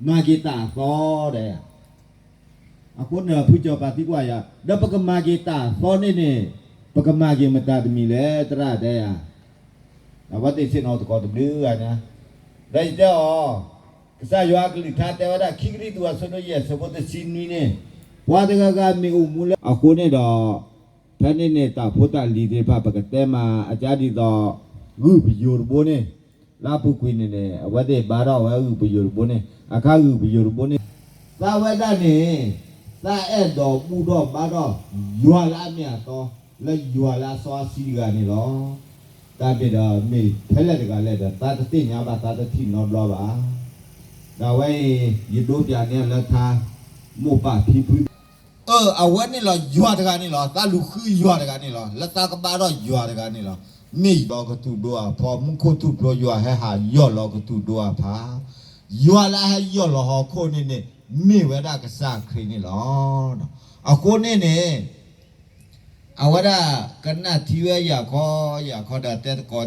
မၤက့ၤတၢ်အသီဒီး အဃိန့ၣ် ဖုကၠီၤပၤသံကွၢ်ယၤ ဒီးပကမၤက့ၤတၢ်အသီန့ၣ်န့ၣ် ပကမၤက့ၤမတၤတမံၤလဲၣ် သရၣ်တဲယၤ. အဝဲသ့ၣ်ဆ့ၣ်နီၤသကိးတဘျုးဂၤညါ, ဒီးယတဲအီၤ, ကစၢ်ယွၤအကလုၢ်ကထါတဲဝဲဒၣ် ခံကရံၣ်သူးအဆၢဒိၣ်ယဲၢ်အဆၢဖိတဆံနွံန့ၣ်, ပှၤတဂၤဂၤမ့ၢ်အိၣ်မူလၢအဃိန့ၣ်ဒီး ဖဲန့ၣ်န့ၣ် တၢ်ဖိတၢ်လံၤသ့ၣ်တဖၣ် ပကတဲမး အကါဒ်သိး ဂုၢ်ပယိၤတဘိန့ၣ်, လၢအပူၤကွံာ်န့ၣ်န့ၣ် အဝဲသ့ၣ်ဘါထီၣ်ဝဲဂုၢ်ပယိၤတဘိန့ၣ်, အခါဂုၢ်ပယိၤတဘိန့ၣ် သးဝဲဒၣ်န့ၣ် သးအဲၣ်ဒိးဘူၣ်ထီၣ်ဘါထီၣ် ယွၤလၢအမ့ၢ်အတီ, လၢယွၤလၢအစီအဆှံတဂၤန့ၣ်လီၤ. တၢ်မ့ၢ်ဒီးမ့ၢ်ဖဲလဲၣ်တဂၤလဲၣ်ဒီး သးတသ့ၣ်ညါဘၣ် သးတထံၣ်နီတဘျီဘၣ်. ဒီးအဝဲအံၤ ယဒိပၠးန့ၢ်လၢထါ မိၢ်ပၢ်ဖံဖု အၢ အဝဲန့ၣ်လီၤ ယွၤတဂၤန့ၣ်လီၤ. သးလူၤဃုယွၤတဂၤန့ၣ်လီၤ. လၢသးကဘါထီၣ်ယွၤတဂၤန့ၣ်လီၤ. မ့ၢ်ယီၢ်လီၤကသူၣ်ဒိၣ်အဖီ မူခိၣ်ထူၣ်ဖျိ ယွၤဟဲဟးယီၢ်လီၤကသူၣ်ဒိၣ်အဖီ, ယွၤလၢအဟဲယီၢ်လီၤဟီၣ်ခိၣ်န့ၣ်န့ၣ် မ့ၢ်ဝဲဒၣ်ကစၢ်ခရံာ်န့ၣ်လီၤ. အဃိန့ၣ်န့ၣ် အဝဲဒၣ်ကနၣ်ထံဝဲယၤခီ ယၤခီဒီးတဲသကိး